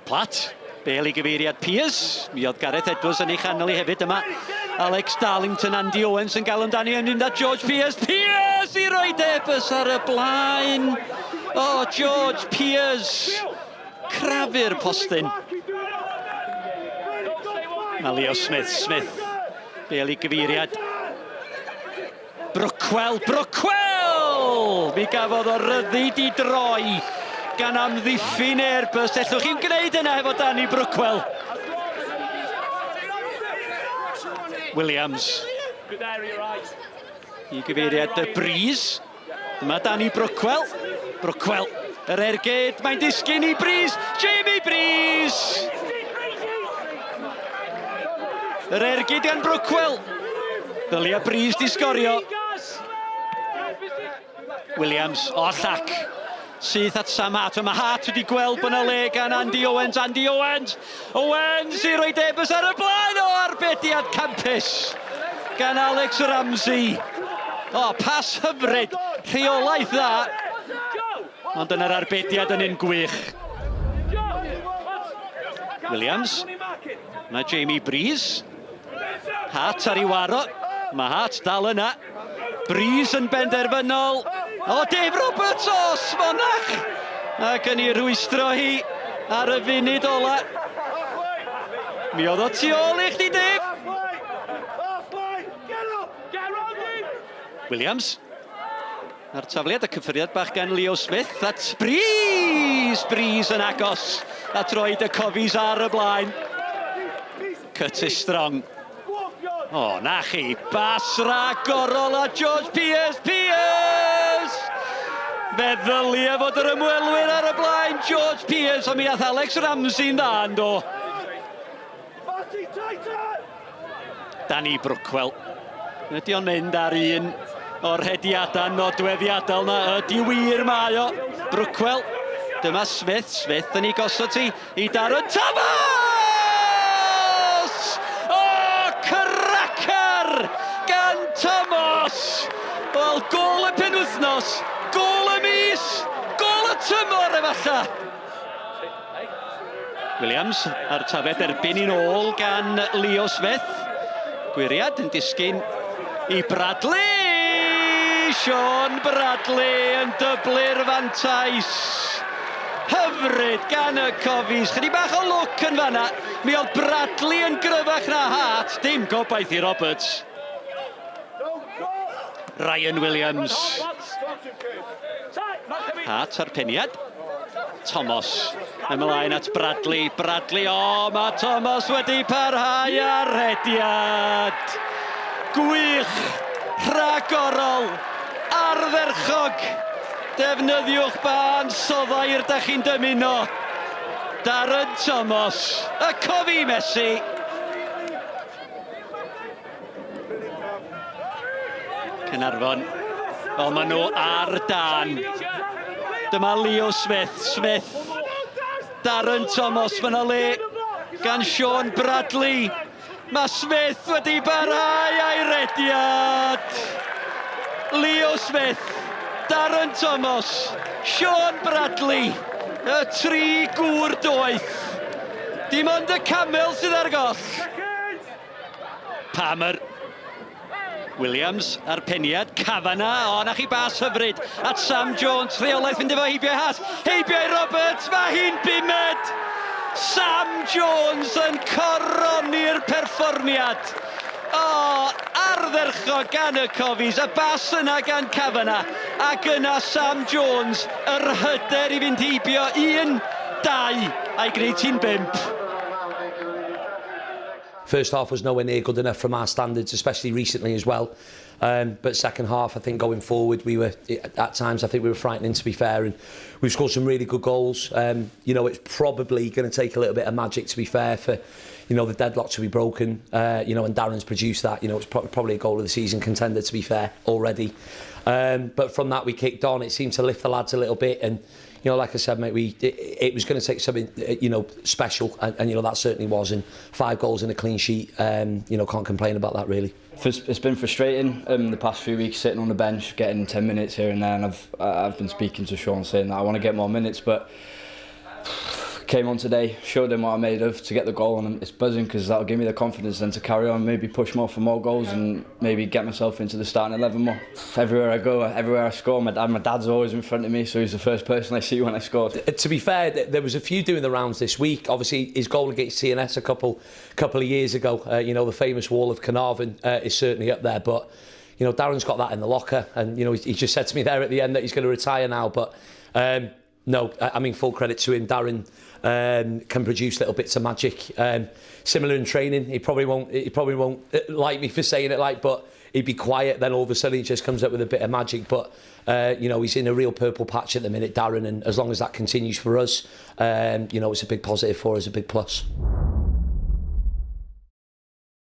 Platt, bel i gyfeiriad Peers. Mi oedd Gareth Edwards yn ei chanol i hefyd yma. Alex Darlington, Andy Owens yn gael amdani yn mynd at George Peers. Peers i roi Debus ar y blaen. O, oh, George Peers. Crafu'r postyn. Mae Leo Smith, Smith. Bel i gyfeiriad. Brookwell, Brookwell! Mi gafodd o ryddid i droi gan amddiffyn Airbus. Ellwch chi'n gwneud yna efo Danny Brookwell. Williams. I gyfeiriad y Breeze. Dyma Danny Brookwell. Brookwell, yr ergyd, mae'n disgyn i Breeze. Jamie Breeze! Yr ergyd gan Brookwell. Ddylia Breeze di sgorio. Williams, o llac. Syth at Sam Hart. Mae Hart wedi gweld bod yna le gan Andy Owens. Andy Owens! Owens i roi Debus ar y blaen o arbediad campus gan Alex Ramsey. O, pas hyfryd, rheolaeth dda. Ond dyna'r arbediad yn un gwych. Williams. Mae Jamie Breeze. Hart ar ei waro. Mae Hart dal yna. Breeze yn benderfynol. O, Dave Roberts o Smonach! Ac yn ei rwystro hi ar y funud ola. Mi oedd o tu ôl i chdi, Dave. Williams. A'r tafliad y cyffyrddiad bach gan Leo Smith at Breeze! Breeze yn agos at roed y Cofis ar y blaen. Curtis Strong. O, na chi. Bas ragorol a George Peers. Peers! Fe ddylia fod yr ymwelwyr ar y blaen. George Peers, ond mi ath Alex Ramsey'n dda yn do. Danny Brookwell. Ydy o'n mynd ar un o'r rhediadau nodweddiadol na? Ydy wir mae o. Brookwell. Dyma Smith. Smith yn ei gosod ti i Darren Thomas! O, cracker gan Thomas! Wel, gol y penwythnos, gol y mis, gol y tymor efallai. Williams a'r tafed erbyn i'n ôl gan Leo Smith. Gwyriad yn disgyn i Bradley! Sean Bradley yn dyblu'r fantais. Hyfryd gan y Cofis. Chydig bach o lwc yn fanna. Mi oedd Bradley yn gryfach na Hart. Dim gobaith i Roberts. Ryan Williams. Hart ar peniad. Thomas ymlaen at Bradley. Bradley, o, oh, mae Thomas wedi parhau ar rhediad. Gwych, rhagorol, ardderchog. Defnyddiwch ba ansoddair da chi'n dymuno. Darren Thomas, y cofi Messi. Caernarfon. O, maen nhw ar dan. Dyma Leo Smith. Smith. Darren Thomas. Mae yna le gan Sean Bradley. Mae Smith wedi barhau a'i rediad. Leo Smith, Darren Thomas, Sean Bradley, y tri gŵr doeth. Dim ond y camel sydd ar goll. Palmer. Williams a'r peniad, Kavanagh, o na chi bas hyfryd at Sam Jones, rheolaeth fynd efo heibio i Hart, heibio i Roberts, mae hi'n bumed! Sam Jones yn coroni'r perfformiad. O, ardderchog gan y Cofis, y bas yna gan Kavanagh, ac yna Sam Jones, yr hyder i fynd heibio, un, dau, a'i gwneud hi'n bump. First half was nowhere near good enough from our standards, especially recently as well. Um, but second half, I think going forward, we were at times I think we were frightening to be fair, and we've scored some really good goals. Um, you know, it's probably going to take a little bit of magic to be fair for, you know, the deadlock to be broken. Uh, you know, and Darren's produced that. You know, it's pro probably a goal of the season contender to be fair already. Um, but from that we kicked on. It seemed to lift the lads a little bit and you know, like I said, mate, we it, it was going to take something, uh, you know, special, and, and you know that certainly was. And five goals in a clean sheet, um, you know, can't complain about that really. It's been frustrating um, the past few weeks sitting on the bench, getting 10 minutes here and there, and I've I've been speaking to Sean saying that I want to get more minutes, but Came on today, showed them what I'm made of to get the goal, and it's buzzing because that'll give me the confidence then to carry on, maybe push more for more goals and maybe get myself into the starting 11 more. Everywhere I go, everywhere I score, my dad's always in front of me, so he's the first person I see when I score. To be fair, there was a few doing the rounds this week. Obviously, his goal against TNS a couple of years ago, the famous wall of Caernarfon is certainly up there, but Darren's got that in the locker, and he just said to me there at the end that he's going to retire now, but no, I mean, full credit to him. Darren can produce little bits of magic. Similar in training, he probably won't like me for saying it, like, but he'd be quiet. Then all of a sudden he just comes up with a bit of magic. But he's in a real purple patch at the minute, Darren, and as long as that continues for us, it's a big positive for us, a big plus.